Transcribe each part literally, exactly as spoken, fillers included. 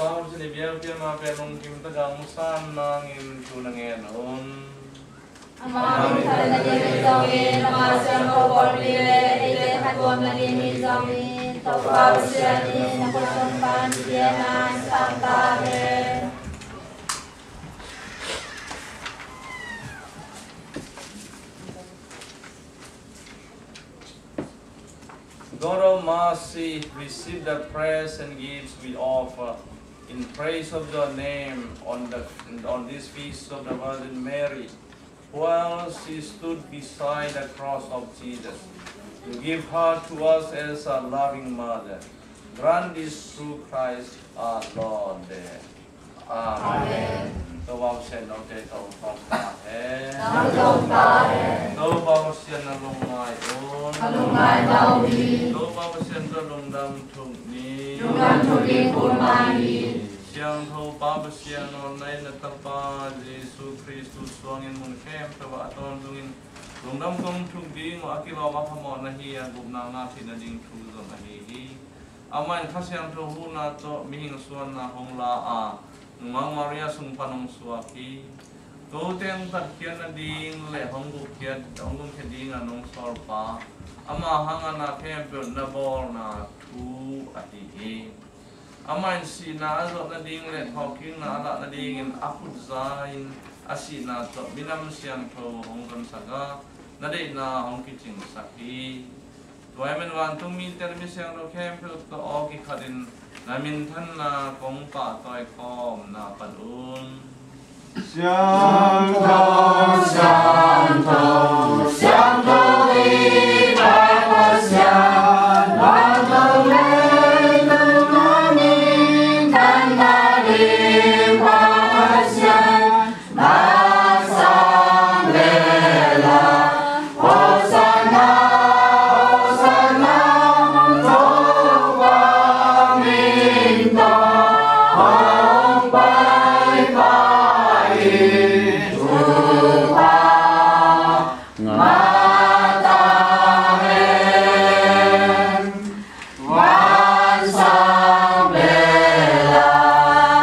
Tua hun sin i biakpiakna pen lungkim takin hong san nangin thu na ngen un. Amah min thanna dingin zongin, amah siangtho pawlpi le eite khantohna dingin zongin, Topa Pasian in a khutzon pan i biakna hong sang ta hen. God of mercy, receive the prayers and gifts we offer in praise of your name on the, on this feast of the Virgin Mary, while she stood beside the cross of Jesus. You give her to us as a loving mother. Grant this through Christ our Lord. Amen. Amen. Topa Pasian in note tawh hong phat ta hen. Nang tawh hong phat ta hen. Topa Pasian na lungngai un. Ka lungngai ta uh hi. Topa Pasian tawh lungdam thuk ni. Lungdam thuk ding kuamah hi. Siangtho Pa Pasian, nawlna in na Tapa Jesu Khrist suangin mun khempeuh ah a tawntungin lungdam kong thuk ding uh a kilawm a phamawh na hi a, gupna ngah theihna ding thu zong ahi hi. Amah in Kha Siangtho huhna tawh mihing suanna hong la a, Nungak Maria sung pan hong suak hi. Kote hong tatkhiat nading le hong gupkhiat, hong gupkhiat dingin hong sawlpa, ama hangin a khempeuh na bawlna thu ahi hi. Amah in sihna a zawh nading le thawhkikna a lah nadingin a khut za-in a sihna tawh minam siangtho hong zonsak a, na deihna hong kicingsak hi. Tua ahih manin vantung mite le mi siangtho khempeuh tawh aw kikhatin na minthanna kong pahtawi khawm na pan un. Siangtho, siangtho, siangtho i Pa Pasian, vantung leitung na minthanna ding Pa Pasian, na sang vel a. Hosanna, Hosanna, Topa min tawh hong paipai Topa ngah ta hen. Van sang vel a,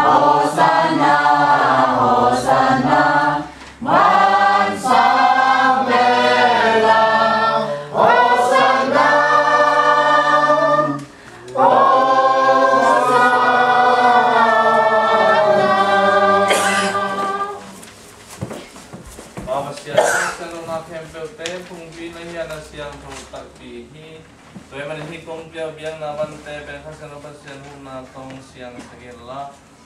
Hosanna, Hosanna. Van sang vel a, Hosanna, Hosanna. Pa Pasian, siangtho na khempeuhte phungpi na hi a, na siangtho takpi hi. Tua ahih manin hih kong piak biakna vante pen Kha Siangtho Pasian huhna tawh siangsak inla,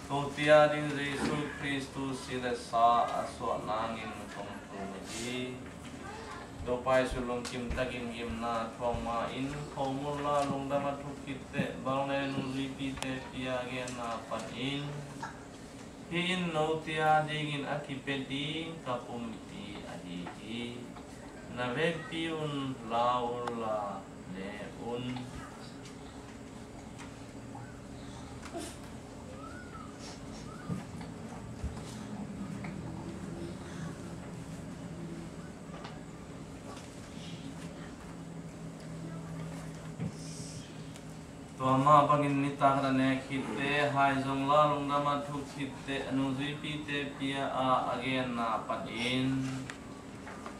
kote ading Jesu Khrist si le sa a suah nangin kong thum hi. Topa Jesu lungkim takin gimna thuak ma-in, khawm unla, lungdam a thuk khit teh, bang le nungzuipite pia a genna panin, hih in note adingin a kipia ding ka pumpi ahi hi. Na vekpi un, la unla, ne un. Tua mah bangin nitak a na nek khit teh, hai zong la, lungdam a thuk khit teh, a nungzuipite pia a a genna panin,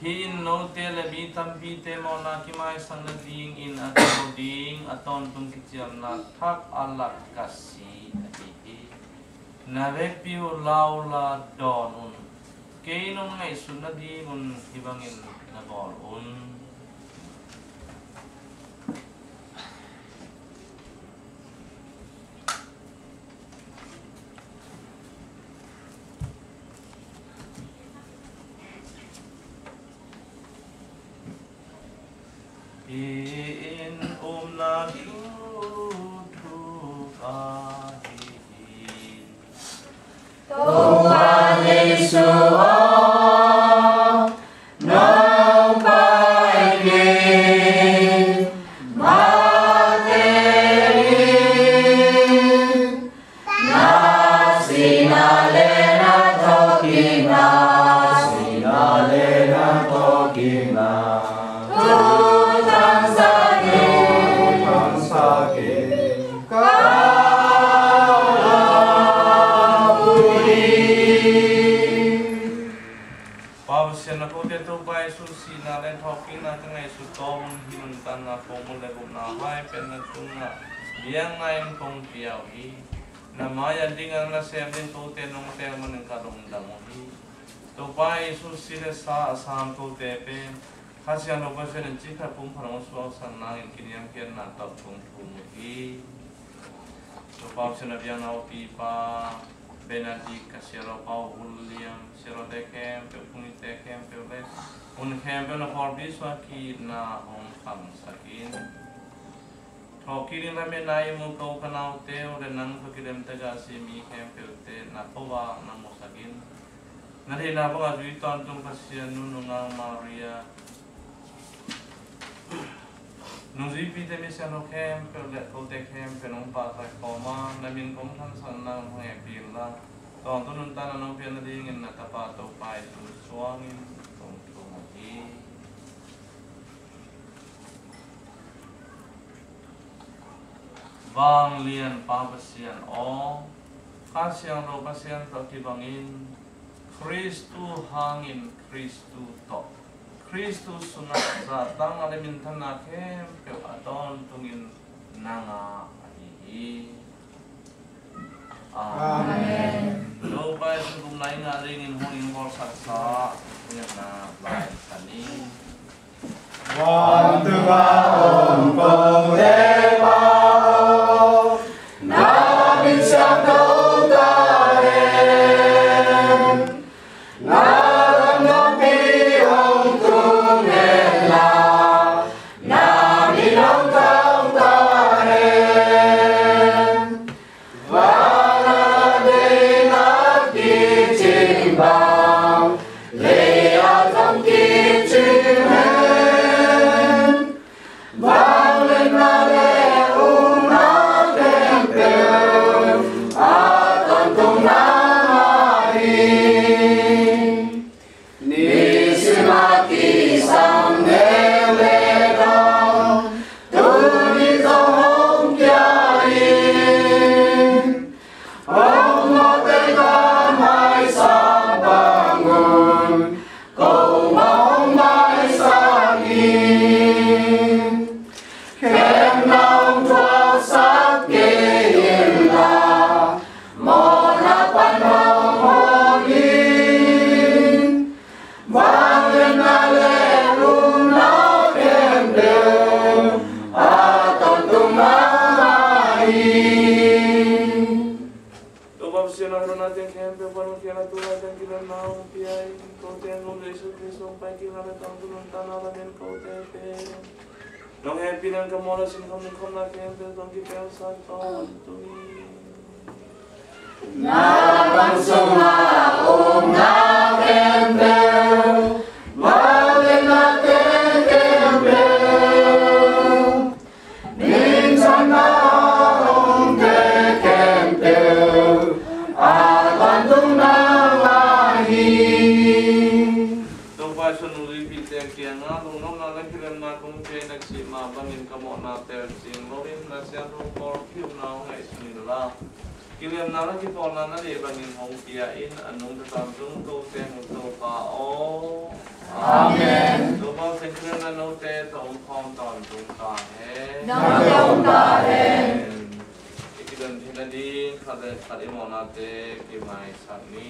hih in note le mi tampite mawhna kimaisak nadingin a tho ding a tawntung kiciamna thak a lak ka si ahi hi. Na vekpi uh, la unla, dawn un. Kei nong ngaihsut nadingun hih bangin na bawl un. Hih in upna thu thuk ahi hi. Topa Jesu aw, nong pai kei mah teh, na sihna le na thawhkikna, sihna le na thawhkikna, tu thangsak in, tu thangsak in, ka la Na kote Topa Jesu sihna le thawhkikna ka ngaihsut tawm un, hih nuntakna, khawmul le gupna hai pen na tungah biakna in kong pia uh hi. Na mai-ah ding a na sem ding kote nong tel manin ka lungdam uh hi. Topa Jesu si le sa a sam kote pen Kha Siangtho Pasian in ci khat pum khat hong suaksak nangin kiniamkhiatna tawh kong thum uh hi. Topa Pasian, a biakna hopihpa Benedict, ka siaropa William, siarote khempeuh, phungite khempeuh le hun khempeuh na pawlpi sungah ki-itna hong khangsak in. Thawhkik ding lametna i mu ko ka naute uh le nang tawh kilemtaka a si mi khempeuhte na khuavak na musak in. Na theihna bangah zui tawntung Pasian nu nungak Maria, nungzuipite, mi siangtho khempeuh le kote khempeuh nong pahtawi khawm a, na min kong thansakna hong hehpih inla, tawntung nuntakna nong piak nadingin na Tapa Topa Jesu suangin kong thum uh hi. Vanglianpa Pasian aw, Kha Siangtho Pasian tawh kibangin, Khristu hangin, Khristu tawh, Khristu sungah zahtahna le minthanna khempeuh a tawntungin nang a ahi hi. Amen. Topa Jesu gupna i ngah dingin hun i bawlsaksa ngetna lai sa ni. Vantung a om ko Topa aw, na min siangtho ta hen. Na lam hong tung hen la, na min hong thang ta hen. Van a deihna kicing bang, lei ah zong kicing hen. Vangliatna le upna khempeuh a tawntung nang a hi. Nisim a kisam neu le dong, tuni zong hong kia in. Hong mawhte ka maisak bangun, ko mah hong maisak in. Khemna hong thuaksak kei in la, mawhna pan hong hon in. Vangliatna le upna khempeuh a tawntung nang a hi. Topa Pasian aw, na teng khempeuh pan hong khialh a, tu laitakin kilemna hong pia in. Kote a om Jesu Khristu hong pai kik na le tangthu nuntakna lamen kote pen nong hehpihna in ka mawhna, sinkhawm, nunkhawmna khempeuh tawh kipelsak tawntung in. Na lam sungah omna khempeuh, vangliatna khempeuh, minthanna omte khempeuh a tawntung nang a hi. Topa Jesu, nungzuipite kiangah lungnopna le kilemna kong pia in, na kisih mah bangin ka mawhna telcing loin na siangtho pawlpi upna hong ngaihsun in la, kilemna le kipawlna na deih bangin hong pia in. A nungta tawntung kote hong Topa aw. Amen. Topa Pasian, kilemna note tawh hong khawm tawntung ta hen. Note hong ta hen. I kidon theihna ding khat le khat i mawhnate kimaisak ni.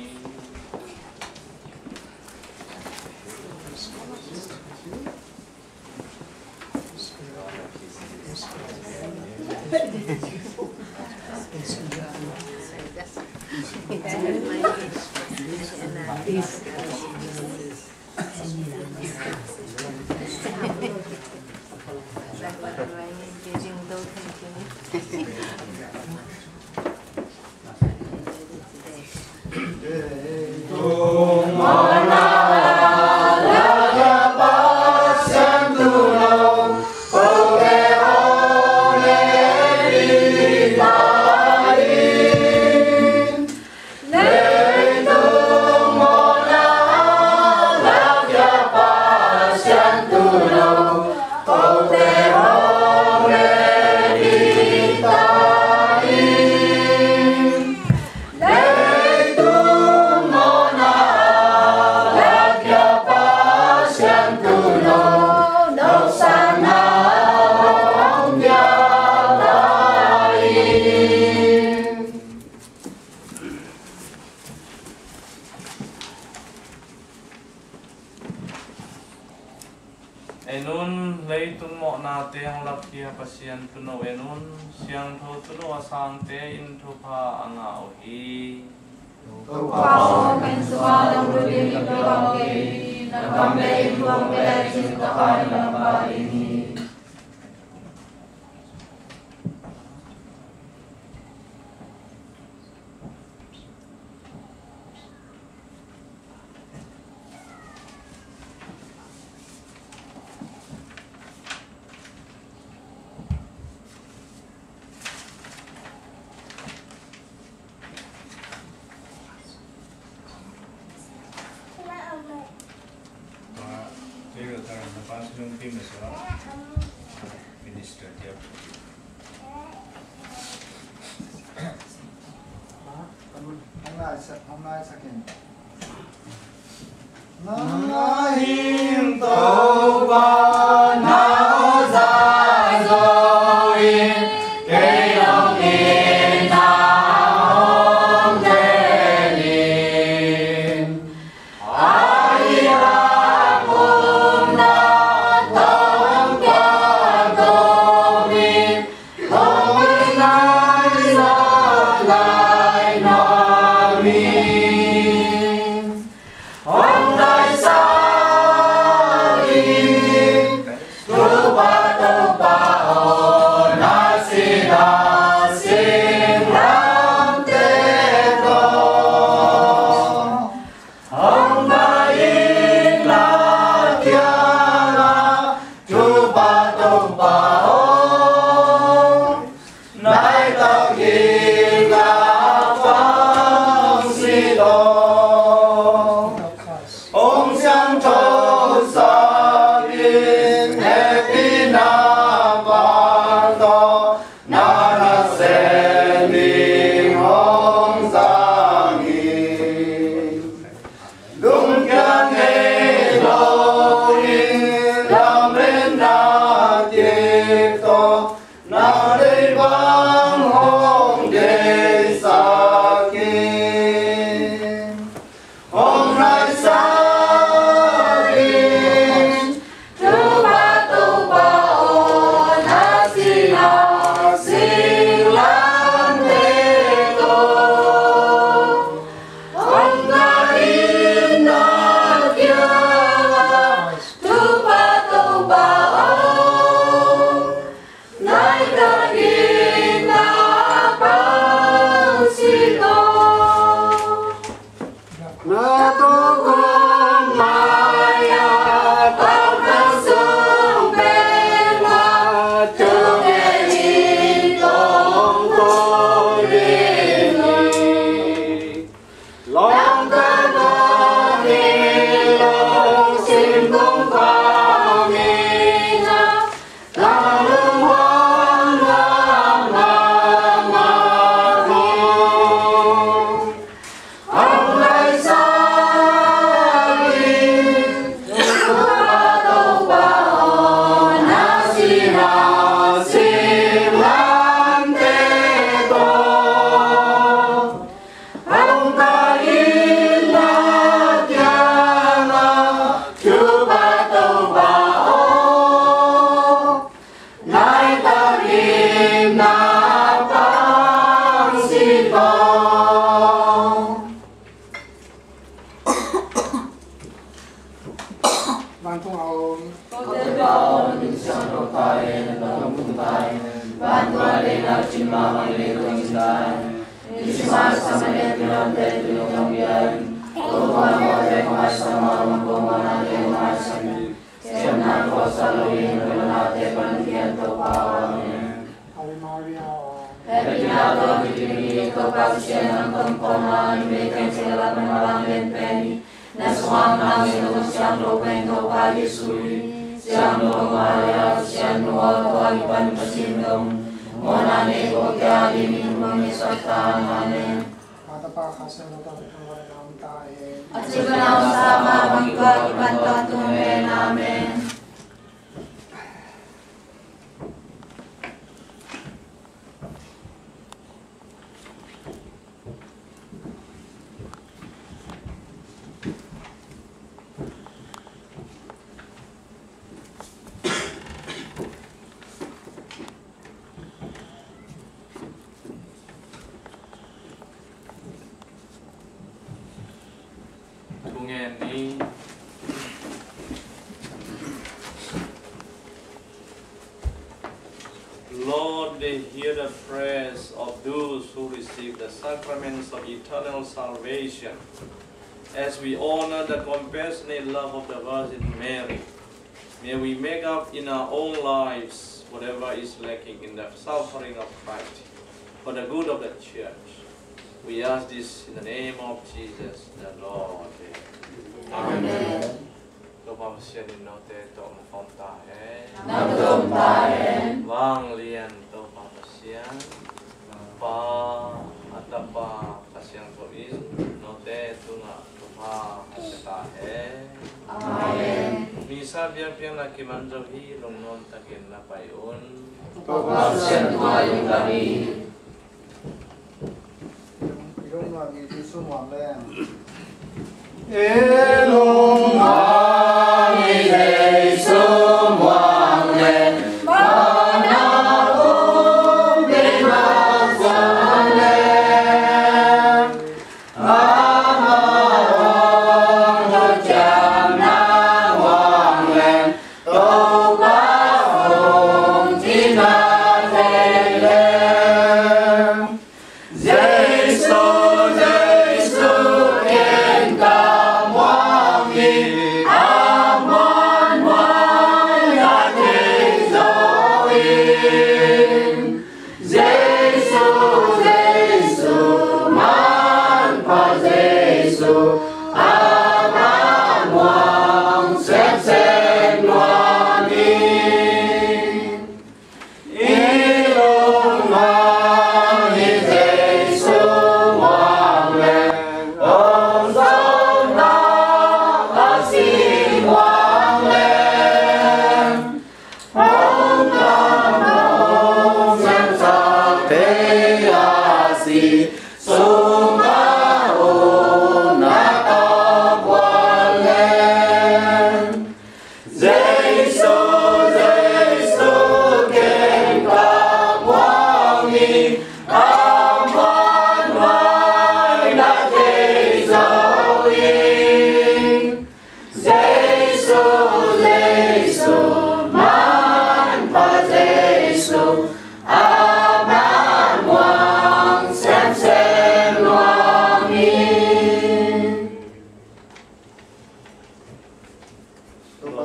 En un, leitung mawhnate hong lapkhia Pasian Tuuno en un, siangtho Tuuno a sangte in thupha a ngah uh hi. Topa aw, ka inn sungah na hu ding in ka bang kei hi. Na kam bek in thu hong pia lecin ka kha in lampa ding hi. Tua, tua ih rah taran na pa sung pi masa minister tiap. Hong nai sak, hong nai sak in. Nang a hing Topa na za zo in, kei hong in na hong tel in. A i a kum na tong ka gong in, hong in na i na lai na mi. Hong dai sa ding, Topa, Topa aw, na sina singlamteh tawh hong pai in na kiangah, Topa, Topa aw, nai tak in na pang si tawh, hong siangtho sak in, hehpihna pang tawh na nasem ding hong zang hi. Lungkia ngei lo in, lametna kip tawh na deih bang hong deihsak in. Hong nai sa ding, Topa, Topa aw, na sina singlamteh tawh hong pai in na kiangah, Topa, Topa aw, nai tak in na pang si tawh. Na tawh kong mai-ah, tawh ka sung pen mah, tung en in tawh kong ko ding hi. Lawngtawh bang hi, lungsim kong pang hi na, na lungmuang mahmah hi. Hong nai sa ding, Topa, Topa aw, na sina singlamteh tawh hong pai in na kiangah, Topa, Topa aw, nai tak in na pang si tawh. Vantung a om. Kote tua om, in siang ro ta in, na tung tung ta in. Vantung a dei na cin ma ma in, leitung cin ta in. In cin ma sa ma in, pi lam te tu yong yong ya in. Ko tua mo te ko mai sa ma, ko ma na te ko mai sa in. Siamna khuasa loin, loinate Pasian Topa aw. Amen. Ave Maria. Hehpihna tawh kipia mi, Topa Pasian nang tungtawnin, mi teng ciang lam man bang lianpen hi. Na sungah nang in Siangtho pen Topa Jesu hi. Siangtho Maria, Siangtho aw, tua kipan Pasian dong, mawhna nei ko kia, i min hong suak ta. Amen. Tapa, Kha Siangtho tawh kituak a om ta hen. A cih bangin a om sa mah bang, tua kipan tawh tu hen. Amen. Ngen ni. Lord, they hear the prayers of those who receive the sacraments of eternal salvation. As we honor the compassionate love of the Virgin Mary, may we make up in our own lives whatever is lacking in the suffering of Christ for the good of the church. We ask this in the name of Jesus the Lord. Amen. Topa Pasian in note tawh hong om ta hen. Hong om ta hen. Vanglian Topa Pasian, Pa, a Tapa, Kha Siangtho in note tungah thupha hong pia ta hen. Amen. Misa biakpiakna kiman zo hi, lungnuam takin na pai un. Topa Pasian tungah lungdam hi. I lungnuam hi Jesu muang leng. I lungnuam hi Jesu muang leng. Mana pumpi masa leng. Amah hong ciamna muang leng. Topa hong cina thei leng. Jesu, Jesu, ken ka muang hi, a muanhuai na thei zo in. Jesu, Jesu, manpha Jesu, amah muang semsem nuam hi. I lungnuam hi Jesu muang leng, hong sawlna a si muang leng, hong kam hong siangsak thei a si sungah om na tawh kuan leng. Jesu, Jesu, ken ka muang hi, a muanhuai na thei zo in. Jesu, Jesu, manpha Jesu, amah muang semsem nuam hi. Topa,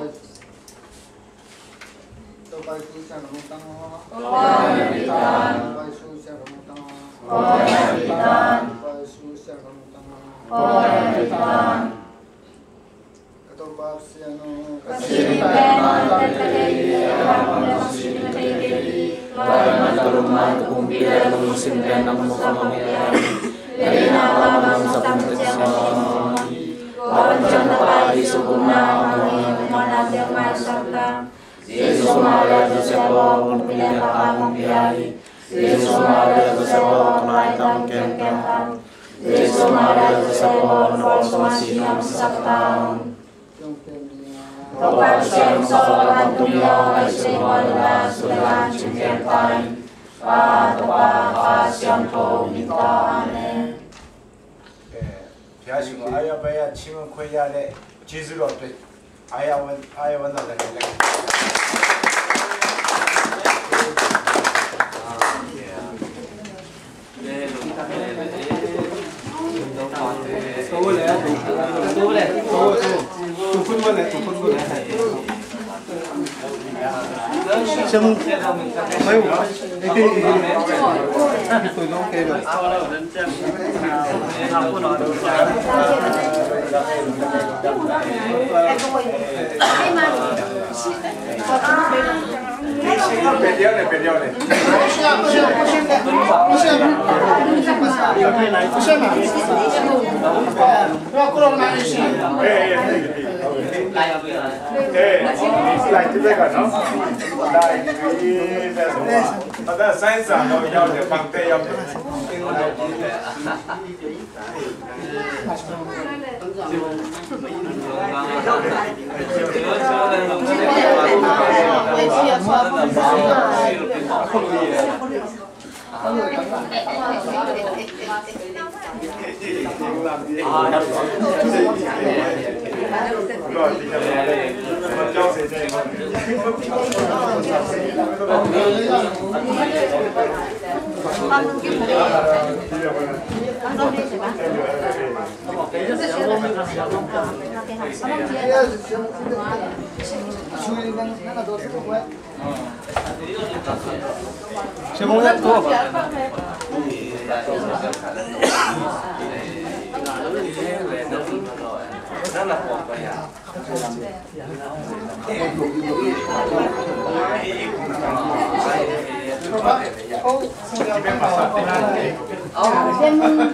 Topa Jesu siangtho lungtang aw. Topa Jesu siangtho lungtang aw. Topa Jesu siangtho lungtang aw. Ka Topa Pasian aw. Ka sih pen man ka thei hi, a man ka sih thei hi. Tua ahih manin ka lungnuam ka pumpi le lungsim pen nang mah ka muang hi. Ka deihna lam lam sa kum ka siang aw. Tua ahih manin ka Topa Jesu gupna aw. Ka muanna tel mai sak ta. Jesu, Maria, Joseph aw, ka pumpi le ka pumpi ahi. Jesu, Maria, Joseph aw, ka mailam kemkem ahi. Jesu, Maria, Joseph aw, na pawl sungah sihna hong sak ta un. Topa Pasian, hong sawlna bang tuni a hong ngaihsut nuam un la, sut le la hong cing kem ta in. Pa, Topa, Kha Siangtho min tawh. Amen. အဲ၊ဘုရားရှင်ကို အားရပါးရ၊ ချီးမွမ်းခွင့်ရတဲ့ ကျေးဇူးတော်အတွက် အားရဝမ်း၊ အားရဝမ်းသာစွာနဲ့ လက်ခံ။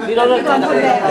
Video